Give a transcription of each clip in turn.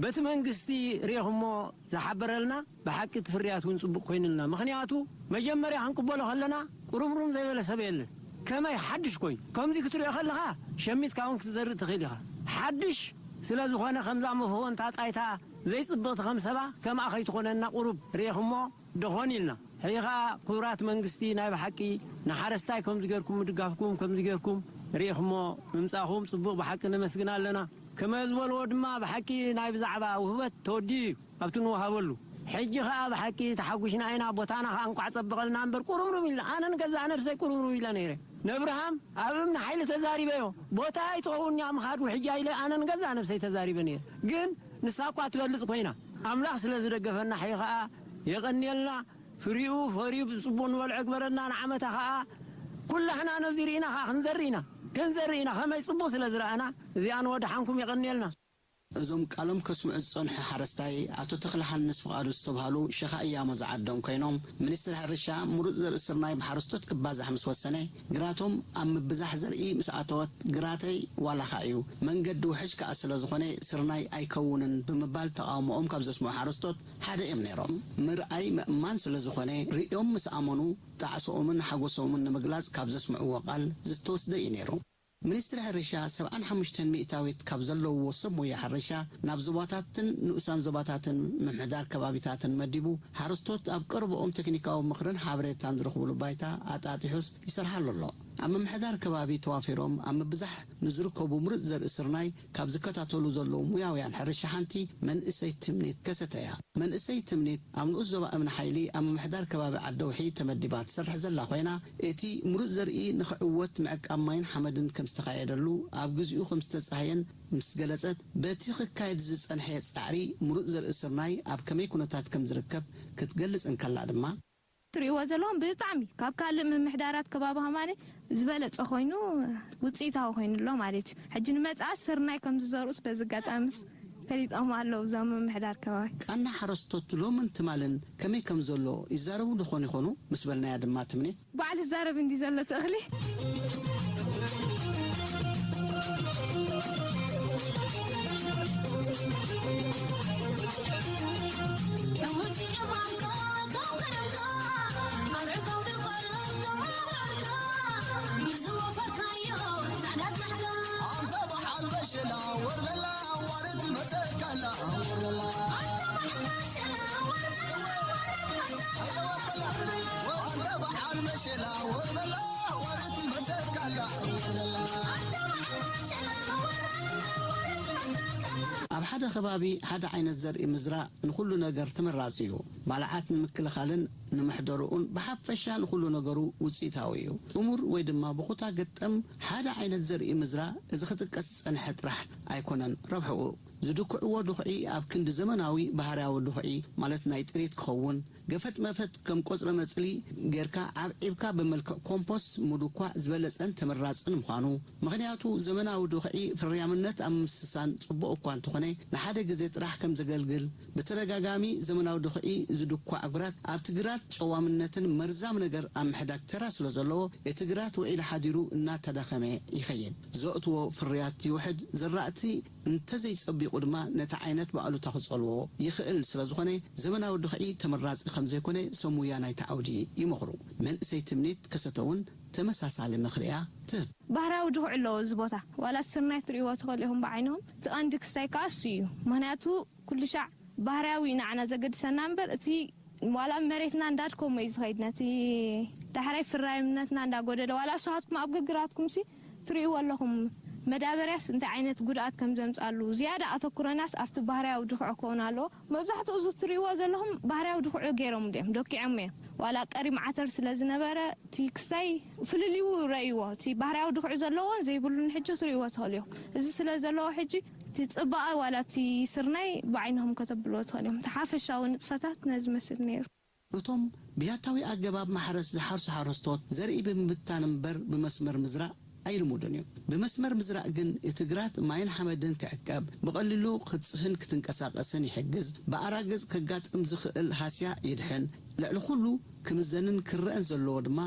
በቲ መንግስቲ ርኢኹሞ ዝሓበረልና፣ ብሓቂ እቲ ፍርያት እውን ጽቡቕ ኮይኑልና። ምኽንያቱ መጀመርያ ክንቅበሎ ከለና ቁርምሩም ዘይበለ ሰብ የለን። ከመይ ሓድሽ ኮይኑ፣ ከምዚ ክትሪኦ ከለኻ ሸሚትካ እውን ክትዘርእ ትኽእል ኢኻ። ሓድሽ ስለ ዝኾነ ከምዛ መፈወንታ ጣይታ ዘይጽብቕቲ ከም ሰባ ከምኣ ከይትኾነና ቁሩብ ርኢኹሞ ደኾን ኢልና። ሕጂ ኸኣ ክቡራት መንግስቲ ናይ ብሓቂ ንሓረስታይ ከምዚ ጌርኩም ምድጋፍኩም፣ ከምዚ ጌርኩም ርኢኹሞ ምምጻእኹም ጽቡቕ ብሓቂ ነመስግን ኣለና። ከመ ዝበልዎ ድማ ብሓቂ ናይ ብዛዕባ ውህበት ተወዲኡ እዩ ኣብቲ ንወሃበሉ። ሕጂ ኸኣ ብሓቂ ተሓጒስና ኢና፣ ቦታና ኸኣ እንቋዕ ጸበቐልና እምበር ቁርምሩም ኢልና፣ ኣነ ንገዛእ ነብሰይ ቁርምሩም ኢለ ነይረ። ነብርሃም ኣብ እምኒ ሓይሊ ተዛሪበዮ፣ ቦታ ኣይትኸውን እያ ምኻዱ ሕጂ ኢለ ኣነ ንገዛእ ነብሰይ ተዛሪበ ነይረ። ግን ንሳ እኳ ትበልጽ ኮይና፣ ኣምላኽ ስለ ዝደገፈና ሕጂ ኸኣ የቐንየልና። ፍሪኡ ፈርዩ ብጽቡቕ ንበልዖ ይግበረና። ንዓመታ ኸኣ ኩላህና ነዚ ርኢና ኸኣ ክንዘርእ ኢና፣ ክንዘርእ ኢና። ከመይ ጽቡቕ ስለ ዝረኣና፣ እዚኣ ንወድሓንኩም የቐንየልና። እዞም ቃሎም ከስምዑ ዝጸንሑ ሓረስታይ ኣቶ ተኽለሃንስ ፍቓዱ ዝተብሃሉ ሸኻ እያሞ ዝዓዶም ኮይኖም፣ ሚኒስትሪ ሕርሻ ምሩጽ ዘርኢ ስርናይ ብሓረስቶት ክባዛሕ ምስ ወሰነ፣ ግራቶም ኣብ ምብዛሕ ዘርኢ ምስ ኣተወት፣ "ግራተይ ዋላኻ እዩ፣ መንገዲ ውሕጅ ከኣ ስለ ዝኾነ ስርናይ ኣይከውንን" ብምባል ተቓውሞኦም ካብ ዘስምዑ ሓረስቶት ሓደ እዮም ነይሮም። ምርኣይ ምእማን ስለ ዝኾነ፣ ርእዮም ምስ ኣመኑ፣ ጣዕስኦምን ሓጎሶምን ንምግላጽ ካብ ዘስምዕዎ ቃል ዝተወስደ እዩ ነይሩ። ሚኒስትሪ ሕርሻ ሰብዓን ሓሙሽተን ሚእታዊት ካብ ዘለውዎ ሰብ ሞያ ሕርሻ ናብ ዞባታትን ንኡሳን ዞባታትን ምምሕዳር ከባቢታትን መዲቡ፣ ሓረስቶት ኣብ ቀረብኦም ቴክኒካዊ ምኽርን ሓበሬታን ዝረኽብሉ ባይታ ኣጣጢሑስ ይሰርሓሉ ኣሎ። ኣብ ምምሕዳር ከባቢ ተዋፊሮም ኣብ ምብዛሕ ንዝርከቡ ምሩጽ ዘርኢ ስርናይ ካብ ዝከታተሉ ዘለዉ ሞያውያን ሕርሻ ሓንቲ መንእሰይ ትምኒት ከሰተ እያ። መንእሰይ ትምኒት ኣብ ንኡስ ዞባ እምኒ ሓይሊ ኣብ ምምሕዳር ከባቢ ዓደውሒ ተመዲባ ትሰርሕ ዘላ ኮይና፣ እቲ ምሩጽ ዘርኢ ንኽዕወት ምዕቃብ ማይን ሓመድን ከም ዝተኻየደሉ ኣብ ግዚኡ ከም ዝተጻህየን ምስ ገለጸት፣ በቲ ክካየድ ዝጸንሐ ጻዕሪ ምሩጽ ዘርኢ ስርናይ ኣብ ከመይ ኩነታት ከም ዝርከብ ክትገልጽ እንከላ ድማ፣ ትርእይዎ ዘለኹም ብጣዕሚ ካብ ካልእ ምምሕዳራት ከባቢ ከማነ ዝበለጸ ኮይኑ ውጽኢታዊ ኮይኑ ኣሎ ማለት እዩ። ሕጂ ንመጽኣ ስርናይ ከም ዝዘርኡስ በዚ ኣጋጣሚስ ፈሊጦም ኣለዉ እዞም ምምሕዳር ከባቢ። ቃና ሓረስቶት ሎምን ትማልን ከመይ ከም ዘሎ ይዛረቡ ደኾን ይኾኑ? ምስ በልናያ ድማ ትምኒት። ባዕሉ ዝዛረብ እንዲ ዘሎ እቲ እኽሊ። ኣንተ በዓል መሸላ ወር በላ፣ ወር ትመጸካላ፣ ወር በላ። ኣንተ በዓል መሸላ ወር በላ፣ ወር ትመጸካላ፣ ወር በላ። ኣብ ሓደ ከባቢ ሓደ ዓይነት ዘርኢ ምዝራእ ንኹሉ ነገር ተመራጺ እዩ። ማልዓት ንምክልኻልን ንምሕደርኡን ብሓፈሻ ንኹሉ ነገሩ ውጽኢታዊ እዩ። ጥሙር ወይ ድማ ብኹታ ገጠም ሓደ ዓይነት ዘርኢ ምዝራእ፣ እዚ ክጥቀስ ዝጸንሐ ጥራሕ ኣይኮነን ረብሕኡ። ዝድኩዕዎ ድኹዒ ኣብ ክንዲ ዘመናዊ ባህርያዊ ድኹዒ፣ ማለት ናይ ጥሪት ክኸውን፣ ገፈጥ መፈጥ ከም ቆጽረ መጽሊ ጌርካ ኣብዒብካ ብመልክዕ ኮምፖስት ምድኳዕ ዝበለጸን ተመራጽን ምዃኑ። ምኽንያቱ ዘመናዊ ድኹዒ ፍርያምነት ኣብ ምስሳን ጽቡቕ እኳ እንተኾነ፣ ንሓደ ግዜ ጥራሕ ከም ዘገልግል፣ ብተደጋጋሚ ዘመናዊ ድኹዒ ዝድኳዕ ግራት ኣብቲ ግራት ጨዋምነትን መርዛም ነገር ኣብ ምሕዳግ ተራ ስለ ዘለዎ፣ እቲ ግራት ውዒሉ ሓዲሩ እናተዳኸመ ይኸይድ። ዘእትዎ ፍርያት ይውሕድ፣ ዘራእቲ እንተዘይጸቢቑ ድማ ነቲ ዓይነት ብኣሉታ ክጸልዎ ይኽእል ስለ ዝኾነ፣ ዘመናዊ ድኹዒ ተመራጺ ከም ዘይኮነ ሰብ ሙያ ናይቲ ዓውዲ ይመኽሩ። መንእሰይ ትምኒት ከሰተ እውን ተመሳሳሊ ምኽሪ እያ ትህብ። ባህራዊ ድኹዒ ኣለዎ እዚ ቦታ። ዋላ ስርናይ ትርእይዎ ትኽእሉ ኢኹም ብዓይንኹም። እቲ ቀንዲ ክስታይ ከኣ እሱ እዩ። ምኽንያቱ ኩሉ ሻዕ ባህርያዊ እዩ ንዓና ዘገድሰና እምበር፣ እቲ ዋላ መሬትና እንዳድከሞ እዩ ዝኸይድ። ነቲ ዳሕራይ ፍራይነትና እንዳጎደለ፣ ዋላ ንስኻትኩም ኣብ ግርግራትኩም ሲ ትርእይዎ ኣለኹም። መዳበርያስ እንታይ ዓይነት ጉድኣት ከም ዘምጻሉ ዝያዳ ኣተኩሮናስ ኣብቲ ባህርያዊ ድኹዒ ክኸውን ኣለዎ። መብዛሕትኡ እዚ ትርእይዎ ዘለኹም ባህርያዊ ድኹዒ ገይሮም ድዮም ደኪዖም እዮም። ዋላ ቀሪም ዓተር ስለ ዝነበረ እቲ ክሳይ ፍልልዩ ረእይዎ። እቲ ባህርያዊ ድኹዒ ዘለዎን ዘይብሉን ሕጂ ትርእይዎ ትኽእሉ እዮም። እዚ ስለ ዘለዎ ሕጂ እቲ ጽባቐ ዋላ እቲ ስርናይ ብዓይንኹም ከተብልዎ ትኽእሉ እዮም። እቲ ሓፈሻዊ ንጥፈታት ነዚ መስል ነይሩ። እቶም ብያታዊ ኣገባብ ማሕረስ ዝሓርሱ ሓረስቶት ዘርኢ ብምብታን እምበር ብመስመር ምዝራእ ኣይልሙዱን እዩ። ብመስመር ምዝራእ ግን እቲ ግራት ማይን ሓመድን ክዕቀብ፣ ብቐሊሉ ክትጽህን ክትንቀሳቐስን ይሕግዝ፣ ብኣራግጽ ከጋጥም ዝኽእል ሃስያ ይድሕን፣ ልዕሊ ኩሉ ክምዘንን ክረአን ዘለዎ ድማ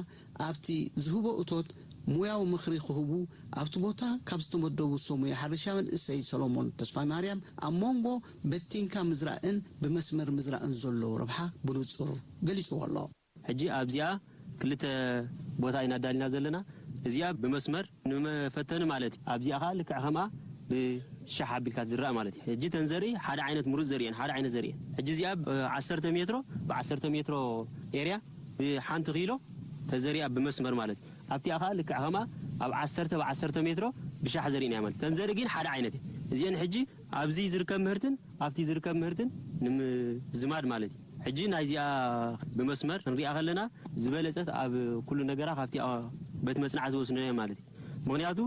ኣብቲ ዝህቦ እቶት ሞያዊ ምኽሪ ክህቡ ኣብቲ ቦታ ካብ ዝተመደቡ ሰሙየ ሓርሻ መንእሰይ ሰሎሞን ተስፋማርያም ኣብ መንጎ በቲንካ ምዝራእን ብመስመር ምዝራእን ዘሎ ረብሓ ብንጹር ገሊጽዎ ኣሎ። ሕጂ ኣብዚኣ ክልተ ቦታ ኢና ኣዳሊና ዘለና። እዚኣ ብመስመር ንመፈተኒ ማለት እዩ። ኣብዚኣ ከዓ ልክዕ ከምኣ ብሻሕ ኣቢልካ ዝረኣ ማለት እዩ። ሕጂ ተን ዘርኢ ሓደ ዓይነት ምሩፅ ዘርእየን ሓደ ዓይነት ዘርእየን። ሕጂ እዚኣ ብ10 ሜትሮ ብ10 ሜትሮ ኤርያ ብሓንቲ ኪሎ ተዘሪኣ ብመስመር ማለት እዩ። ኣብቲኣ ከዓ ልክዕ ከምኣ ኣብ 10 ብ10 ሜትሮ ብሻሕ ዘርእና ማለት። ተን ዘርኢ ግን ሓደ ዓይነት እዩ። እዚአን ሕጂ ኣብዚ ዝርከብ ምህርትን ኣብቲ ዝርከብ ምህርትን ንምዝማድ ማለት እዩ። ሕጂ ናይዚኣ ብመስመር ክንሪኣ ከለና ዝበለጸት ኣብ ኩሉ ነገራ ካብቲኣ ቤት መጽናዕቲ ወስድናዮ ማለት እዩ። ምኽንያቱ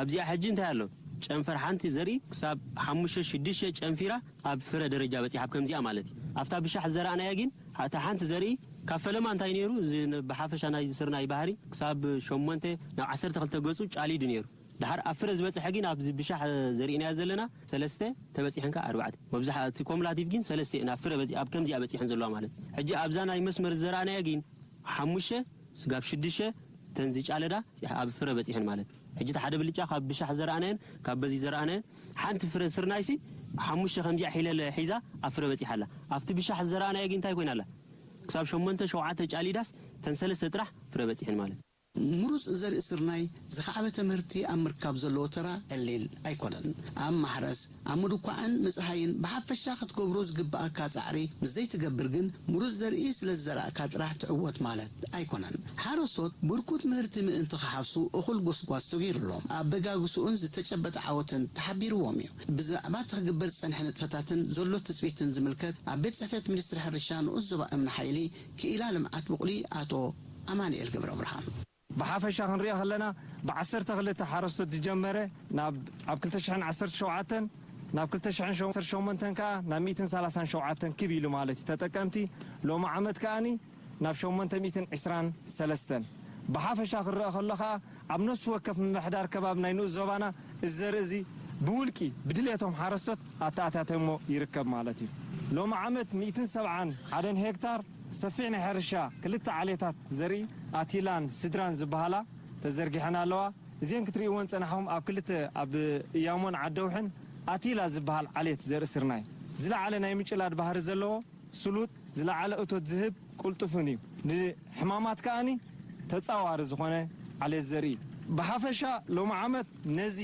ኣብዚኣ ሕጂ እንታይ ኣሎ? ጨንፈር ሓንቲ ዘርኢ ክሳብ ሓሙሽተ ሽዱሽተ ጨንፊራ ኣብ ፍረ ደረጃ በጺሓ፣ ኣብ ከምዚኣ ማለት እዩ። ኣብታ ብሻሕ ዝዘራእናያ ግን እታ ሓንቲ ዘርኢ ካብ ፈለማ እንታይ ነይሩ? እዚ ን-፣ ብሓፈሻ ናይ ስርናይ ባህሪ ክሳብ ሸሞንተ ናብ ዓሰርተ ክልተ ገጹ ጫሊዱ ነይሩ። ድሓር ኣብ ፍረ ዝበጽሐ ግን ኣብዚ ብሻሕ ዘርእናያ ዘለና ሰለስተ ተበጺሐን ከኣ ኣርባዕተ። መብዛሕ-፣ እቲ ኮሙላቲቭ ግን ሰለስተ እየን ኣብ ፍረ በጺ-፣ ኣብ ከምዚኣ በጺሐን ዘለዋ ማለት። ሕጂ ኣብዛ ናይ መስመር ዝዘራእናያ ግን ሓሙሽተ ስጋብ ሽዱሽተ ተን ዝጫለዳ ኣብ ፍረ በጺሐን ማለት። ሕጂ እቲ ሓደ ብልጫ ካብ ብሻሕ ዘራእናየን ካብ በዚ ዘራእናየን ሓንቲ ፍረ ስርናይሲ ሓሙሽተ ከምዚኣ ሒለለ ሒዛ ኣብ ፍረ በጺሓ ኣላ። ኣብቲ ብሻሕ ዘራእናያ ግን እንታይ ኮይና ኣላ? ክሳብ ሸሞንተ ሸውዓተ ጫሊዳስ ተን ሰለስተ ጥራሕ ፍረ በጺሐን ማለት። ምሩጽ ዘርኢ ስርናይ ዝኸዓበተ ምህርቲ ኣብ ምርካብ ዘለዎ ተራ ቀሊል ኣይኮነን። ኣብ ማሕረስ፣ ኣብ ምድኳዕን ምጽሃይን ብሓፈሻ ክትገብሮ ዝግብኣካ ጻዕሪ ምስ ዘይትገብር ግን ምሩጽ ዘርኢ ስለ ዝዘራእካ ጥራሕ ትዕወት ማለት ኣይኮነን። ሓረስቶት ብርኩት ምህርቲ ምእንቲ ክሓፍሱ እኹል ጎስጓስ ተገይሩሎም። ኣበጋግስኡን ዝተጨበጠ ዓወትን ተሓቢርዎም እዩ። ብዛዕባ እቲ ክግበር ዝጸንሐ ንጥፈታትን ዘሎ ትጽቢትን ዝምልከት ኣብ ቤት ጽሕፈት ሚኒስትሪ ሕርሻ ንኡስ ዞባ እምኒ ሓይሊ ክኢላ ልምዓት ብቑሊ ኣቶ ኣማኑኤል ገብረብርሃን። ብሓፈሻ ክንሪኦ ከለና፣ ብ12 ሓረስቶት ዝጀመረ ናብ፣ ኣብ ክልተ ሽሕን ዓሰርተ ሸውዓተን ናብ ክልተ ሽሕን ዓሰርተ ሸሞንተን ከኣ ናብ ሚእትን ሰላሳን ሸውዓተን ክብ ኢሉ ማለት እዩ። ተጠቀምቲ ሎሚ ዓመት ከኣኒ ናብ ሸሞንተ ሚእትን ዕስራን ሰለስተን። ብሓፈሻ ክረአ ከሎ ከኣ፣ ኣብ ነፍሲ ወከፍ ምምሕዳር ከባቢ ናይ ንኡስ ዞባና እዚ ዘርኢ እዚ ብውልቂ ብድልየቶም ሓረስቶት ኣተኣታትሞ ይርከብ ማለት እዩ። ሎሚ ዓመት ሚእትን ሰብዓን ሓደን ሄክታር ሰፊሕ ናይ ሕርሻ ክልተ ዓሌታት ዘርኢ ኣቲላን ስድራን ዝበሃላ ተዘርጊሐን ኣለዋ። እዚአን ክትርእይወን ጸናሕኩም ኣብ ክልተ፣ ኣብ እያሞን ዓደውሕን ኣቲላ ዝበሃል ዓሌት ዘርኢ ስርናይ ዝለዓለ ናይ ምጭላድ ባህሪ ዘለዎ፣ ስሉጥ፣ ዝለዓለ እቶት ዝህብ፣ ቅልጡፍን እዩ። ንሕማማት ከኣኒ ተጻዋሪ ዝኾነ ዓሌት ዘርኢ። ብሓፈሻ ሎሚ ዓመት ነዚ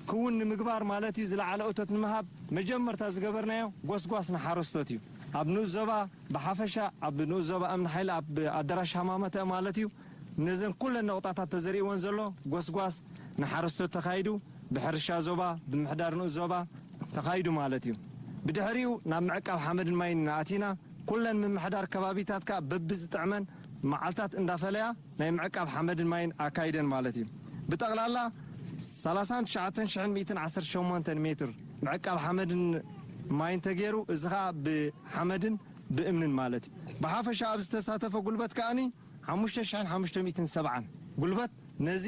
ክውን ንምግባር ማለት እዩ፣ ዝለዓለ እቶት ንምሃብ መጀመርታ ዝገበርናዮ ጎስጓስ ንሓረስቶት እዩ። ኣብ ንኡስ ዞባ ብሓፈሻ፣ ኣብ ንኡስ ዞባ እምኒ ሓይሊ ኣብ ኣዳራሽ ሃማመተ ማለት እዩ። ነዘን ኩለን ነቑጣታት ተዘሪእወን ዘሎ ጎስጓስ ንሓረስቶት ተኻይዱ፣ ብሕርሻ ዞባ፣ ብምሕዳር ንኡስ ዞባ ተኻይዱ ማለት እዩ። ብድሕሪኡ ናብ ምዕቃብ ሓመድን ማይን ኢና ኣቲና። ኩለን ምምሕዳር ከባቢታት ከኣ በብዝጥዕመን መዓልታት እንዳፈለያ ናይ ምዕቃብ ሓመድን ማይን ኣካይደን ማለት እዩ። ብጠቕላላ ሰላሳን ትሽዓተን ሽሕን ሚእትን ዓሰርተ ሸሞንተን ሜትር ምዕቃብ ሓመድን ማይን ተገይሩ፣ እዚ ኸኣ ብሓመድን ብእምንን ማለት እዩ። ብሓፈሻ ኣብ ዝተሳተፈ ጉልበት ከኣኒ ሓሙሽተ ሽሕን ሓሙሽተ ሚእትን ሰብዓን ጉልበት ነዚ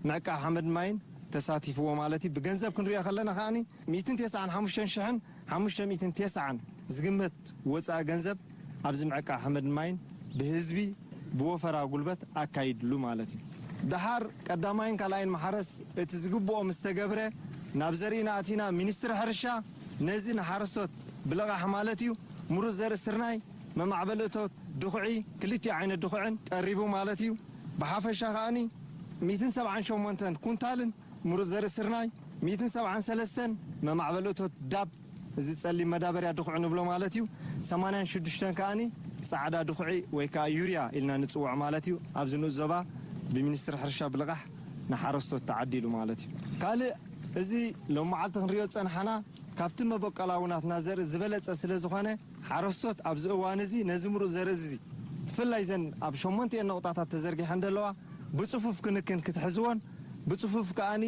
ምዕቃብ ሓመድን ማይን ተሳቲፍዎ ማለት እዩ። ብገንዘብ ክንሪኦ ከለና ከኣኒ ሚእትን ተስዓን ሓሙሽተን ሽሕን ሓሙሽተ ሚእትን ተስዓን ዝግመት ወጻኢ ገንዘብ ኣብዚ ምዕቃብ ሓመድን ማይን ብህዝቢ ብወፈራ ጉልበት ኣካይድሉ ማለት እዩ። ደሓር ቀዳማይን ካልኣይን ማሕረስ እቲ ዝግብኦ ምስ ተገብረ፣ ናብ ዘርኢና ኣቲና፣ ሚኒስትሪ ሕርሻ ነዚ ንሓረስቶት ብልቓሕ ማለት እዩ፣ ምሩፅ ዘርኢ ስርናይ፣ መማዕበሊ እቶት፣ ድኹዒ፣ ክልቲኡ ዓይነት ድኹዕን ቀሪቡ ማለት እዩ። ብሓፈሻ ከኣኒ ሚእትን ሰብዓን ሸሞንተን ኩንታልን ምሩፅ ዘርኢ ስርናይ፣ ሚእትን ሰብዓን ሰለስተን መማዕበሊ እቶት ዳፕ፣ እዚ ጸሊም መዳበርያ ድኹዒ ንብሎ ማለት እዩ። ሰማንያን ሽዱሽተን ከኣኒ ጻዕዳ ድኹዒ ወይ ከኣ ዩርያ ኢልና ንጽውዖ ማለት እዩ። ኣብዚ ንኡስ ዞባ ብሚኒስትሪ ሕርሻ ብልቓሕ ንሓረስቶት ተዓዲሉ ማለት እዩ። ካልእ እዚ ሎም መዓልቲ ክንሪኦ ዝጸናሕና ካብቲ መበቆላዊ ናትና ዘርኢ ዝበለጸ ስለ ዝኾነ፣ ሓረስቶት ኣብዚ እዋን እዚ ነዚ ምሩጽ ዘርኢ እዚ፣ ብፍላይ ዘን ኣብ ሸሞንቲኤን ነቑጣታት ተዘርጊሐን ዘለዋ ብጽፉፍ ክንክን ክትሕዝዎን፣ ብጽፉፍ ከኣኒ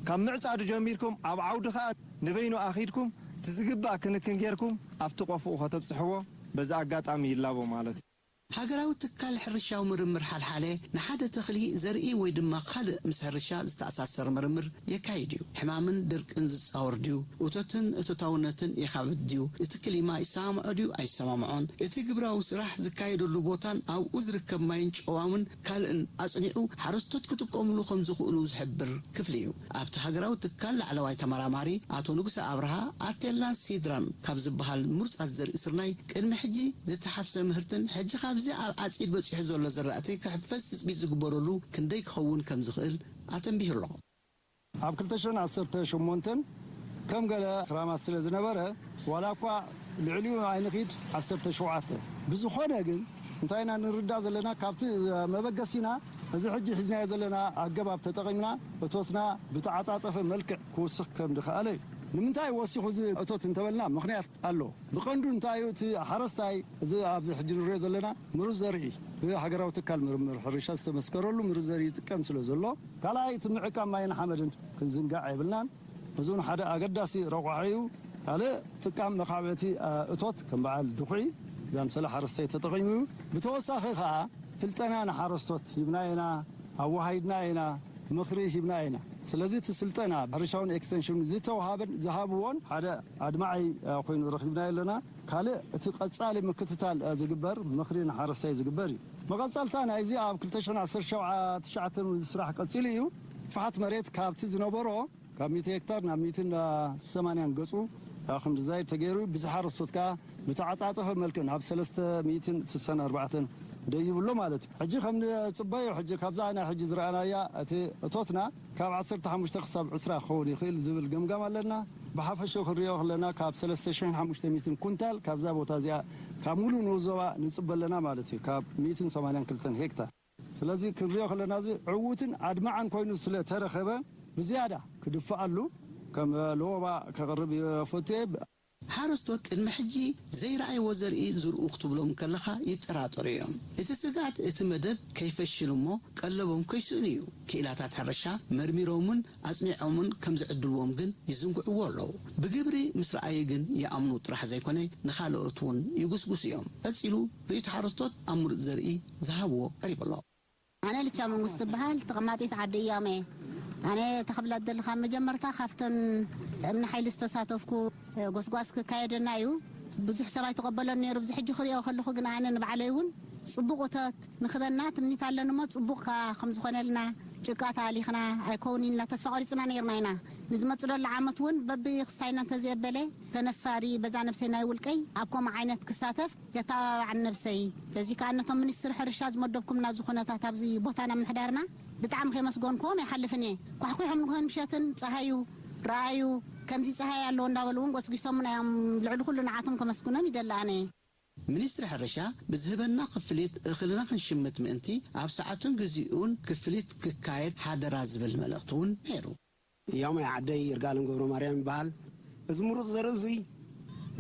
ካብ ምዕጻዱ ጀሚርኩም ኣብ ዓውዲ ከኣ ንበይኑ ኣኺድኩም እቲ ዝግባእ ክንክን ጌርኩም ኣብቲ ቆፎኡ ከተብጽሕዎ በዚ ኣጋጣሚ ይላቦ ማለት እዩ። ሃገራዊ ትካል ሕርሻዊ ምርምር ሓልሓለ ንሓደ ተኽሊ፣ ዘርኢ ወይ ድማ ካልእ ምስ ሕርሻ ዝተኣሳሰር ምርምር የካይድ እዩ። ሕማምን ድርቅን ዝጻወር ድዩ? እቶትን እቶታውነትን የኻብድ ድዩ? እቲ ክሊማ ይሰማምዖ ድዩ ኣይሰማምዖን? እቲ ግብራዊ ስራሕ ዝካየደሉ ቦታን ኣብኡ ዝርከብ ማይን ጨዋምን ካልእን ኣጽኒዑ ሓረስቶት ክጥቀምሉ ከም ዝኽእሉ ዝሕብር ክፍሊ እዩ። ኣብቲ ሃገራዊ ትካል ላዕለዋይ ተመራማሪ ኣቶ ንጉሰ ኣብርሃ ኣቴላን ሲድራን ካብ ዝበሃል ምሩጻት ዘርኢ ስርናይ ቅድሚ ሕጂ ዝተሓፍሰ ምህርትን ሕጂ ካብዚ ኣብ ዓጺድ በጺሑ ዘሎ ዘራእቲ ክሕፈስ ትጽቢት ዝግበረሉ ክንደይ ክኸውን ከም ዝኽእል ኣተንቢሁ ኣሎ። ኣብ ክልተ ሽሕን ዓሰርተ ሸሞንተን ከም ገለ ክራማት ስለ ዝነበረ፣ ዋላ እኳ ልዕሊኡ ኣይንኺድ ዓሰርተ ሸውዓተ። ብዝኾነ ግን እንታይ ኢና ንርዳእ ዘለና? ካብቲ መበገሲና እዚ ሕጂ ሒዝናዮ ዘለና ኣገባብ ተጠቒምና እቶትና ብተዓጻጸፈ መልክዕ ክውስኽ ከም ዝኸኣለ እዩ። ንምንታይ ወሲኹ እዚ እቶት እንተበልና ምኽንያት ኣሎ። ብቐንዱ እንታይ እዩ እቲ ሓረስታይ እዚ ኣብዚ ሕጂ ንሪኦ ዘለና ምሩጽ ዘርኢ ብሃገራዊ ትካል ምርምር ሕርሻ ዝተመስከረሉ ምሩጽ ዘርኢ ይጥቀም ስለ ዘሎ፣ ካልኣይ እቲ ምዕቃብ ማይን ሓመድን ክንዝንጋዕ የብልናን። እዚ እውን ሓደ ኣገዳሲ ረቋሒ እዩ። ካልእ ጥቃም መኻብዕቲ፣ እ፣ እቶት ከም በዓል ድኹዒ ዛምሰለ ሓረስታይ ተጠቒሙ እዩ። ብተወሳኺ ከኣ ስልጠና ንሓረስቶት ሂብና ኢና፣ ኣወሃሂድና ኢና፣ ምኽሪ ሂብና ኢና። ስለዚ እቲ ስልጠና ሕርሻውን ኤክስቴንሽን ዝተውሃበን ዝሃብዎን ሓደ ኣድማዒ፣ እ፣ ኮይኑ ረኺብናዮ ኣለና። ካልእ እቲ ቀጻሊ ምክትታል፣ እ፣ ዝግበር ምኽሪ ንሓረስታይ ዝግበር እዩ። መቐጸልታ ናይዚ ኣብ ክልተ ሽሕን ዓሰርተ ሸውዓተ ትሽዓተን እውን ስራሕ ቀጺሉ እዩ። ስፍሓት መሬት ካብቲ ዝነበሮ ካብ ሚእቲ ሄክታር ናብ ሚእትን ሰማንያን ገጹ፣ እ፣ ክንዲ ዛይድ ተገይሩ፣ ብዝሓ ሓረስቶት ከኣ ብተዓጻጸፈ መልክዕ ናብ ሰለስተ ሚእትን ስሳን ኣርባዕተን ደይብሎ ማለት እዩ። ሕጂ ከም ንጽበዮ፣ ሕጂ ካብዛ ናይ ሕጂ ዝረኣናያ እቲ እቶትና ካብ ዓሰርተ ሓሙሽተ ክሳብ ዕስራ ክኸውን ይኽእል ዝብል ገምጋም ኣለና። ብሓፈሽኡ ክንሪኦ ከለና ካብ ሰለስተ ሽሕን ሓሙሽተ ሚእትን ኩንታል ካብዛ ቦታ እዚኣ ካብ ሙሉእ ንኡስ ዞባ ንጽበ ኣለና ማለት እዩ፣ ካብ ሚእትን ሰማንያን ክልተን ሄክታር። ስለዚ ክንሪኦ ከለና እዚ ዕዉትን ኣድማዕን ኮይኑ ስለ ተረኸበ ብዝያዳ ክድፍኣሉ ከም ለወባ ከቕርብ ይፈቱ እየ። ሓረስቶት ቅድሚ ሕጂ ዘይረኣይዎ ዘርኢ ዝርኡ ክትብሎም ከለኻ ይጠራጠሩ እዮም። እቲ ስግኣት እቲ መደብ ከይፈሽል እሞ ቀለቦም ከይስእኑ እዩ። ክኢላታት ሕርሻ መርሚሮምን ኣጽኒዖምን ከም ዝዕድልዎም ግን ይዝንግዕዎ ኣለዉ። ብግብሪ ምስ ረኣዩ ግን ይኣምኑ ጥራሕ ዘይኮነ ንኻልኦት እውን ይጉስጉሱ እዮም። ቀጺሉ ርእይቶ ሓረስቶት ኣብ ምሩጽ ዘርኢ ዝሃብዎ ቀሪቡ ኣሎ። ኣነ ልቻ መንግስቱ እበሃል፣ ተቐማጢት ዓዲ እያም እየ። ኣነ ተኽብላ ደሊ ካብ መጀመርታ ካብተን እምኒ ሓይሊ ዝተሳተፍኩ፣ ጎስጓስ ክካየደና እዩ። ብዙሕ ሰብ ኣይተቐበሎን ነይሩ። ብዚ ሕጂ ክሪኦ ከለኹ ግን ኣነ ንባዕለይ እውን ጽቡቕ እቶት ንኽበና ትምኒት ኣለኒ እሞ ጽቡቕ ከኣ ከም ዝኾነልና ጭቃ ተኣሊኽና ኣይከውን ኢልና ተስፋ ቆሪጽና ነይርና ኢና። ንዝመጽእ ዘሎ ዓመት እውን በብክስታይና እንተዘየበለ ተነፋሪ በዛ ነብሰይ ናይ ውልቀይ ኣብ ከምኡ ዓይነት ክሳተፍ የተባባዕን ነብሰይ። በዚ ከኣ ነቶም ሚኒስትሪ ሕርሻ ዝመደብኩም ናብዚ ኩነታት ኣብዚ ቦታና ምሕዳርና ብጣዕሚ ከመስገንክዎም ኣይሓልፍን እየ። ኳሕኲሖም ንግሆን ምሸትን ጸሃዩ ረኣዩ፣ ከምዚ ጸሃይ ኣሎ እንዳበሉ እውን ጎስጒሶምና እዮም። ልዕሊ ኩሉ ንዓቶም ከመስግኖም ይደሊ ኣነ። ሚኒስትሪ ሕርሻ ብዝህበና ክፍሊት እኽልና ክንሽምት ምእንቲ ኣብ ሰዓቱን ግዚኡን ክፍሊት ክካየድ ሓደራ ዝብል መልእኽቲ እውን ነይሩ። ያሞይ ዓደይ ይርጋለም ገብረ ማርያም ይበሃል። እዚ ምሩፅ ዘርኢ እዙይ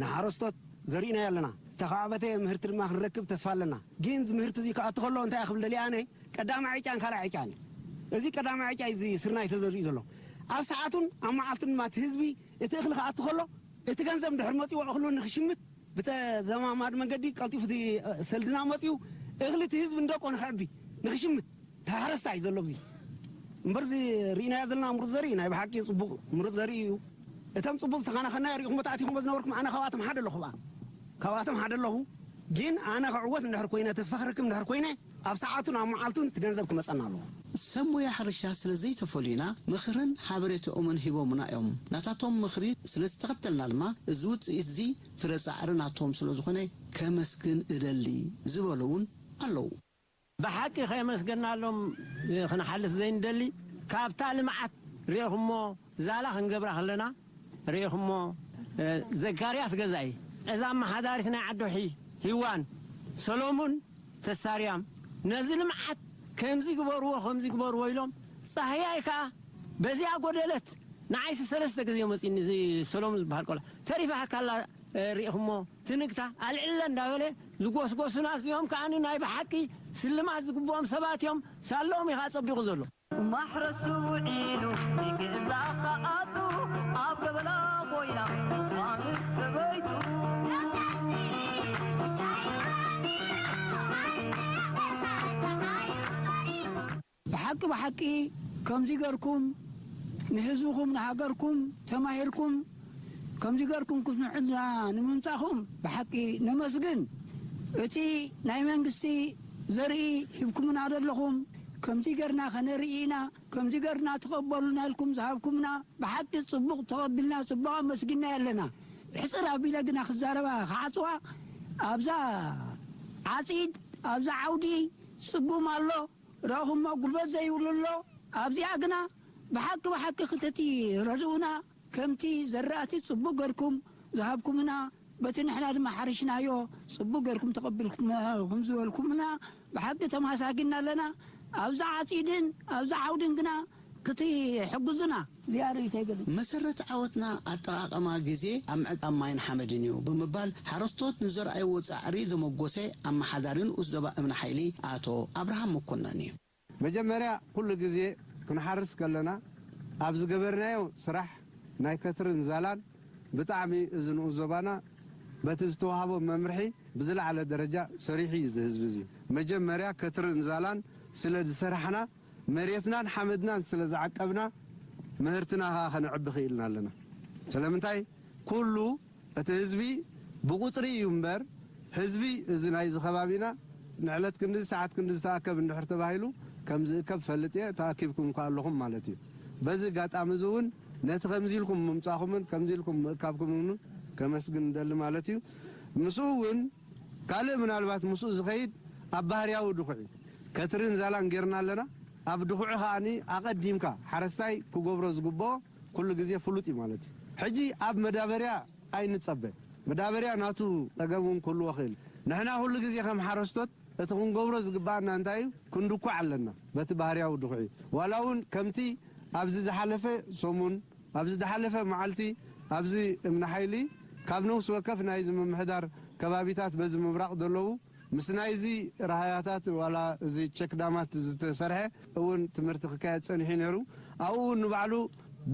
ንሓረስቶት ዘሪእናዮ ኣለና። ዝተኻዕበተ ምህርቲ ድማ ክንረክብ ተስፋ ኣለና። ግን እዚ ምህርቲ እዚ ክኣቱ ከሎ እንታይ ክብል ደልየ ኣነ፣ ቀዳማይ ዕጫን ካልኣይ ዕጫን እዩ። እዚ ቀዳማይ ዕጫ እዩ እዚ ስርናይ ተዘሪኡ ዘሎ። ኣብ ሰዓቱን ኣብ መዓልቱን ድማ እቲ ህዝቢ እቲ እኽሊ ክኣቱ ከሎ እቲ ገንዘብ እንድሕር መፂዎ እኽሉ ንክሽምት ብተዘማማዲ መንገዲ ቀልጢፉ እቲ ሰልድና መፂኡ እኽሊ እቲ ህዝቢ እንደቆ ንክዕቢ ንክሽምት ተሓረስታይ ዘሎ ብዚ እምበር እዚ ርኢናዮ ዘለና ምሩፅ ዘርኢ ናይ ብሓቂ ፅቡቕ ምሩፅ ዘርኢ እዩ። እቶም ፅቡቕ ዝተኸናኸናዮ ሪኢኹም ተኣቲኹም ዝነበርኩም ኣነ ካብኣቶም ሓደ ኣለኹ ብኣ ካብኣቶም ሓደ ኣለኹ። ግን ኣነ ክዕወት እንድሕር ኮይነ ተስፋ ክረክብ እንድሕር ኮይነ ኣብ ሰዓቱን ኣብ መዓልቱን እቲ ገንዘብ ክመፀና ኣለዎ። ሰብ ሞያ ሕርሻ ስለ ዘይተፈልዩና ምኽርን ሓበሬታኦምን ሂቦምና እዮም። ናታቶም ምኽሪ ስለ ዝተኸተልና ድማ እዚ ውፅኢት እዚ ፍረ ፃዕሪ ናቶም ስለ ዝኾነ ከመስግን እደሊ ዝበሉ እውን ኣለዉ። ብሓቂ ከየመስገናሎም ክንሓልፍ ዘይንደሊ፣ ካብታ ልምዓት ርኢኹሞ ዛላ ክንገብራ ከለና ርኢኹሞ፣ እ፣ ዘካርያስ ገዛኢ፣ እዛ ኣመሓዳሪት ናይ ዓዶሒ ሂዋን ሰሎሙን ተሳርያም ነዚ ልምዓት ከምዚ ግበርዎ፣ ከምዚ ግበርዎ ኢሎም፣ ጻህያይ ከኣ በዚኣ ጎደለት፣ ንዓይሲ ሰለስተ ግዜ መፂኒ እዚ ሰሎሙን ዝበሃል ቆልዓ። ተሪፋ ካላ እ፣ ሪኢኹሞ ትንግታ ኣልዕለ እንዳበለ ዝጎስጎሱና እዚኦም ከዓኒ ናይ ብሓቂ ስልማት ዝግብኦም ሰባት እዮም። ሳለኦም እዩ ከዓ ፀቢቑ ዘሎ። ማሕረሱ ውዒሉ ይግዛ ከኣቱ ኣብ ገበላ ኮይና ቋንት ሰበይቱ። ብሓቂ ብሓቂ ከምዚ ገርኩም ንህዝብኹም ንሃገርኩም ተማሂርኩም ከምዚ ገርኩም ክትንዕና ንምምጻኹም ብሓቂ ነመስግን። እቲ ናይ መንግስቲ ዘርኢ ሂብኩምና ዘለኹም ከምዚ ገርና ከነርኢ ኢና፣ ከምዚ ገርና ተቐበሉና ኢልኩም ዝሃብኩምና ብሓቂ ጽቡቕ ተቐቢልና ጽቡቕ ኣመስጊና ኣለና። ሕጽር ኣቢለ ግና ክዛረባ ክዓጽዋ ኣብዛ ዓጺድ ኣብዛ ዓውዲ ጽጉም ኣሎ። ረኹሞ ጉልበት ዘይብሉ ኣሎ። ኣብዚኣ ግና ብሓቂ ብሓቂ ክተቲ ረድኡና ከምቲ ዘራእቲ ጽቡቅ ገርኩም ዝሃብኩምና በቲ ንሕና ድማ ሓሪሽናዮ ጽቡቅ ገርኩም ተቐቢልኩም ከም ዝበልኩምና ብሓቂ ተማሳጊና ኣለና። ኣብዛ ዓጺድን ኣብዛ ዓውድን ግና ክትሕግዙና ዚያር ይተገልጽ። መሰረት ዓወትና ኣጠቓቐማ ግዜ ኣብ ምዕቃብ ማይን ሓመድን እዩ ብምባል ሓረስቶት ንዘርኣይዎ ጻዕሪ ዘመጎሰ ኣመሓዳሪ ንኡስ ዞባ እምኒ ሓይሊ ኣቶ ኣብርሃም መኮነን እዩ። መጀመርያ ኩሉ ግዜ ክንሓርስ ከለና ኣብ ዝገበርናዮ ስራሕ ናይ ከትርን ዛላን ብጣዕሚ እዚ ንኡስ ዞባና በቲ ዝተዋህቦ መምርሒ ብዝለዓለ ደረጃ ሰሪሑ እዩ እዚ ህዝቢ እዚ። መጀመርያ ከትርን ዛላን ስለ ዝሰራሕና መሬትናን ሓመድናን ስለ ዝዓቀብና ምህርትና ከኣ ከነዕቢ ክኢልና ኣለና። ስለምንታይ ኩሉ እቲ ህዝቢ ብቁጽሪ እዩ እምበር ህዝቢ እዚ ናይዚ ከባቢና ንዕለት ክንዲ ሰዓት ክንዲ ዝተኣከብ እንድሕር ተባሂሉ ከም ዝእከብ ፈልጥ እየ። ተኣኪብኩም ከ ኣለኹም ማለት እዩ። በዚ ኣጋጣሚ እዚ እውን ነቲ ከምዚ ኢልኩም ምምጻኹምን ከምዚ ኢልኩም ምእካብኩምን እውን ከመስግን እንደሊ ማለት እዩ። ምስኡ እውን ካልእ ምናልባት ምስኡ ዝኸይድ ኣብ ባህርያዊ ድኹዒ ከትርን ዛላን ጌርና ኣለና። ኣብ ድኹዒ ከኣኒ ኣቐዲምካ ሓረስታይ ክገብሮ ዝግብኦ ኩሉ ግዜ ፍሉጥ እዩ ማለት እዩ። ሕጂ ኣብ መዳበርያ ኣይንጸበ። መዳበርያ ናቱ ጸገም እውን ክህልዎ ክእል። ንሕና ኩሉ ግዜ ከም ሓረስቶት እቲ ክንገብሮ ዝግብኣና እንታይ እዩ? ክንድኩዕ ኣለና በቲ ባህርያዊ ድኹዒ። ዋላ እውን ከምቲ ኣብዚ ዝሓለፈ ሰሙን፣ ኣብዚ ዝሓለፈ መዓልቲ፣ ኣብዚ እምኒ ሓይሊ ካብ ነፍሲ ወከፍ ናይዚ ምምሕዳር ከባቢታት በዚ ምብራቕ ዘለዉ ምስ ናይዚ ራሃያታት ዋላ እዚ ቸክ ዳማት ዝተሰርሐ እውን ትምህርቲ ክካየድ ጸኒሑ ነይሩ። ኣብኡ እውን ንባዕሉ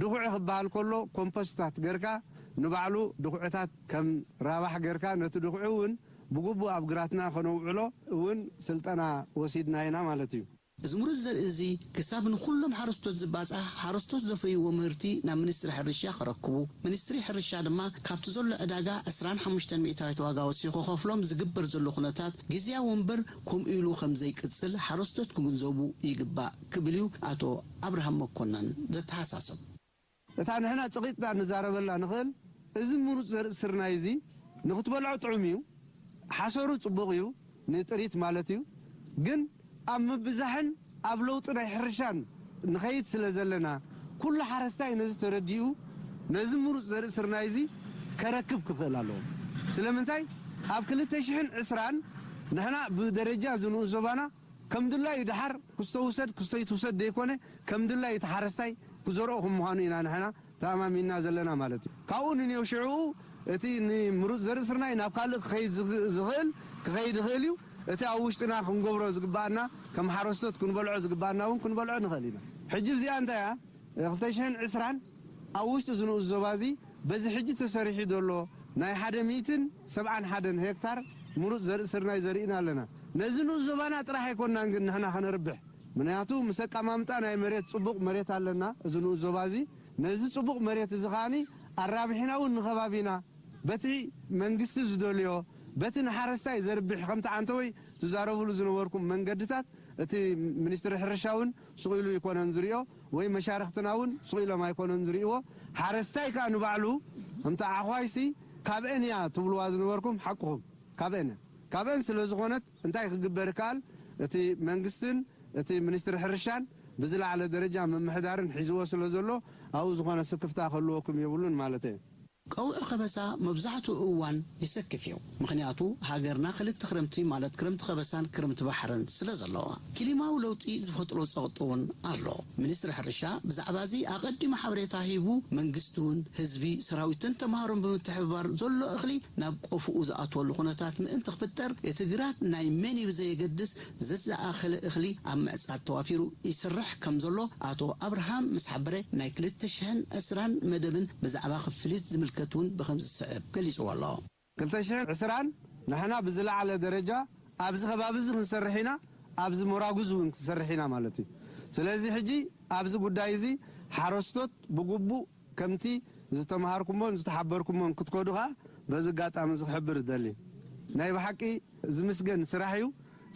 ድኹዒ ክበሃል ከሎ ኮምፖስታት ገርካ ንባዕሉ ድኹዕታት ከም ራባሕ ገርካ ነቲ ድኹዒ እውን ብግቡእ ኣብ ግራትና ከነውዕሎ እውን ስልጠና ወሲድና ኢና ማለት እዩ። እዚ ምሩፅ ዘርኢ እዚ ክሳብ ንኹሎም ሓረስቶት ዝባፃሕ ሓረስቶት ዘፍርይዎ ምህርቲ ናብ ሚኒስትሪ ሕርሻ ከረክቡ፣ ሚኒስትሪ ሕርሻ ድማ ካብቲ ዘሎ ዕዳጋ ዕስራን ሓሙሽተን ሚእታዊት ዋጋ ወሲኹ ከፍሎም ዝግበር ዘሎ ኩነታት ግዝያዊ እምበር ከምኡ ኢሉ ከም ዘይቅፅል ሓረስቶት ክግንዘቡ ይግባእ ክብል እዩ ኣቶ ኣብርሃም መኮነን ዘተሓሳስብ። እታ ንሕና ጸቒጥና ንዛረበላ ንኽእል፣ እዚ ምሩጽ ዘርኢ ስርናይ እዚ ንኽትበልዖ ጥዑም እዩ፣ ሓሰሩ ጽቡቕ እዩ፣ ንጥሪት ማለት እዩ። ግን ኣብ ምብዛሕን ኣብ ለውጢ ናይ ሕርሻን ንኸይድ ስለ ዘለና፣ ኩሉ ሓረስታይ ነዚ ተረዲኡ፣ ነዚ ምሩጽ ዘርኢ ስርናይ እዚ ከረክብ ክኽእል ኣለዎ። ስለምንታይ? ኣብ ክልተ ሽሕን ዕስራን ንሕና ብደረጃ ዝንኡስ ዞባና ከም ድላዩ ድሓር ክስቶ ውሰድ ክስቶ ይትውሰድ ዘይኮነ፣ ከም ድላዩ እቲ ሓረስታይ ክዘርኦ ከም ምዃኑ ኢና ንሕና ተኣማሚንና ዘለና ማለት እዩ። ካብኡ ንንየው ሽዕኡ እቲ ንምሩፅ ዘርኢ ስርናይ ናብ ካልእ ክኸይድ ዝኽ-፣ ዝኽእል ክኸይድ ይኽእል እዩ። እቲ ኣብ ውሽጥና ክንገብሮ ዝግብኣና፣ ከም ሓረስቶት ክንበልዖ ዝግብኣና እውን ክንበልዖ ንኽእል ኢና። ሕጂ እዚኣ እንታይ እያ? ክልተ ሽሕን ዕስራን ኣብ ውሽጢ እዚ ንኡስ ዞባ እዚ በዚ ሕጂ ተሰሪሑ ዘሎ ናይ ሓደ ሚእትን ሰብዓን ሓደን ሄክታር ምሩፅ ዘርኢ ስርናይ ዘርኢና ኣለና። ነዚ ንኡስ ዞባና ጥራሕ ኣይኮንናን ግን ንሕና ከነርብሕ። ምኽንያቱ ምስ ኣቀማምጣ ናይ መሬት ጽቡቕ መሬት ኣለና። እዚ ንኡስ ዞባ እዚ ነዚ ጽቡቕ መሬት እዚ ከኣኒ ኣራቢሕና እውን ንኸባቢና በቲ መንግስቲ ዝደልዮ፣ በቲ ንሓረስታይ ዘርብሕ፣ ከምቲ ዓንተወይ ትዛረብሉ ዝነበርኩም መንገድታት፣ እቲ ሚኒስትሪ ሕርሻ እውን ስቕ ኢሉ ኣይኮነን ዝሪኦ፣ ወይ መሻርኽትና እውን ስቕ ኢሎም ኣይኮነን ዝሪእዎ። ሓረስታይ ከኣ ንባዕሉ፣ ከምቲ ዓዃይሲ፣ ካብአን እያ ትብልዋ ዝነበርኩም፣ ሓቅኹም፣ ካብአን እያ። ካብአን ስለ ዝኾነት፣ እንታይ ክግበር ይከኣል? እቲ መንግስትን እቲ ሚኒስትሪ ሕርሻን ብዝለዓለ ደረጃ ምምሕዳርን ሒዝዎ ስለ ዘሎ፣ ኣብኡ ዝኾነ ስክፍታ ክህልወኩም የብሉን ማለት እየ። ቀውዒ ከበሳ መብዛሕትኡ እዋን የሰክፍ እዩ። ምኽንያቱ ሃገርና ክልተ ክረምቲ ማለት ክረምቲ ከበሳን ክረምቲ ባሕርን ስለ ዘለዋ። ክሊማዊ ለውጢ ዝፈጥሮ ጸቕጢ እውን ኣሎ። ሚኒስትሪ ሕርሻ ብዛዕባ እዚ ኣቐዲሙ ሓበሬታ ሂቡ፣ መንግስቲ እውን ህዝቢ፣ ሰራዊትን ተምሃሮን ብምትሕብባር ዘሎ እኽሊ ናብ ቆፍኡ ዝኣትወሉ ኩነታት ምእንቲ ክፍጠር እቲ ግራት ናይ መን እዩ ብዘየገድስ ዘዝኣኸለ እኽሊ ኣብ ምዕጻድ ተዋፊሩ ይስራሕ ከም ዘሎ ኣቶ ኣብርሃም ምስ ሓበረ ናይ ክልተ ሽሕን ዕስራን መደብን ብዛዕባ ክፍሊት ዝምልከት እውን ብኸምዚ ዝስዕብ ገሊጽዎ ኣሎ። ክልተ ሽሕን ዕስራን ንሕና ብዝለዓለ ደረጃ ኣብዚ ከባቢ እዚ ክንሰርሕ ኢና፣ ኣብዚ ሞራጉዝ እውን ክንሰርሕ ኢና ማለት እዩ። ስለዚ ሕጂ ኣብዚ ጉዳይ እዚ ሓረስቶት ብግቡእ ከምቲ ዝተምሃርኩሞን ዝተሓበርኩሞን ክትከዱ ኸኣ በዚ ኣጋጣሚ እዚ ክሕብር እደሊ። ናይ ብሓቂ ዝምስገን ስራሕ እዩ።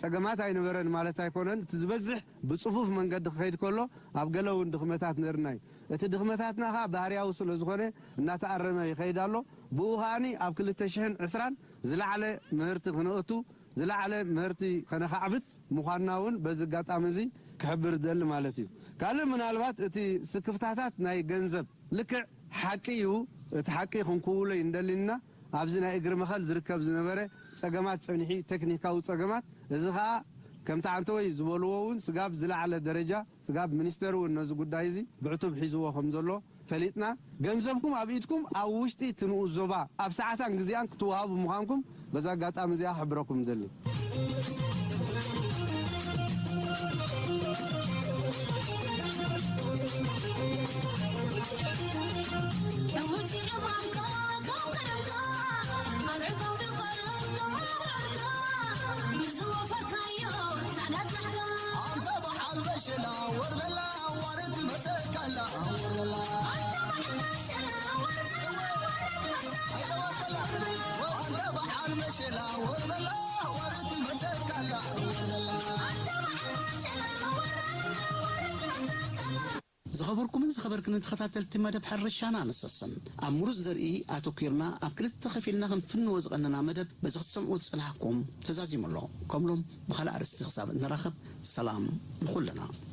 ጸገማት ኣይነበረን ማለት ኣይኮነን። እቲ ዝበዝሕ ብጽፉፍ መንገዲ ክኸይድ ከሎ ኣብ ገለ እውን ድኽመታት ነርና እዩ። እቲ ድኽመታትና ኸኣ ባህርያዊ ስለ ዝኾነ እናተኣረመ ይኸይድ ኣሎ። ብኡ ኸኣኒ ኣብ ክልተ ሽሕን ዕስራን ዝለዓለ ምህርቲ ክነእቱ፣ ዝለዓለ ምህርቲ ከነኻዕብት ምዃንና እውን በዚ ኣጋጣሚ እዚ ክሕብር እደሊ ማለት እዩ። ካልእ ምናልባት እቲ ስክፍታታት ናይ ገንዘብ ልክዕ ሓቂ እዩ። እቲ ሓቂ ክንክውሎ እዩ እንደሊና። ኣብዚ ናይ እግሪ መኸል ዝርከብ ዝነበረ ጸገማት ጸኒሑ፣ ቴክኒካዊ ጸገማት፣ እዚ ኸኣ ከምቲ ዓንተወይ ዝበልዎ እውን ስጋብ ዝለዓለ ደረጃ፣ ስጋብ ሚኒስተር እውን ነዚ ጉዳይ እዚ ብዕቱብ ሒዝዎ ከም ዘሎ ፈሊጥና፣ ገንዘብኩም ኣብ ኢድኩም ኣብ ውሽጢ እቲ ንኡስ ዞባ ኣብ ሰዓታን ግዜኣን ክትወሃቡ ምዃንኩም በዛ ኣጋጣሚ እዚኣ ክሕብረኩም እደሊ። ዝኸበርኩምን ዝኸበርክንን ተኸታተልቲ መደብ ሕርሻና ንሰስን፣ ኣብ ምሩፅ ዘርኢ ኣተኲርና ኣብ ክልተ ከፊልና ክንፍንዎ ዝቐነና መደብ በዚ ክትሰምዑ ዝጸናሕኩም ተዛዚሙ ኣሎ። ከምሎም ብኻልእ ኣርእስቲ ክሳብ እንራኸብ ሰላም ንኹልና።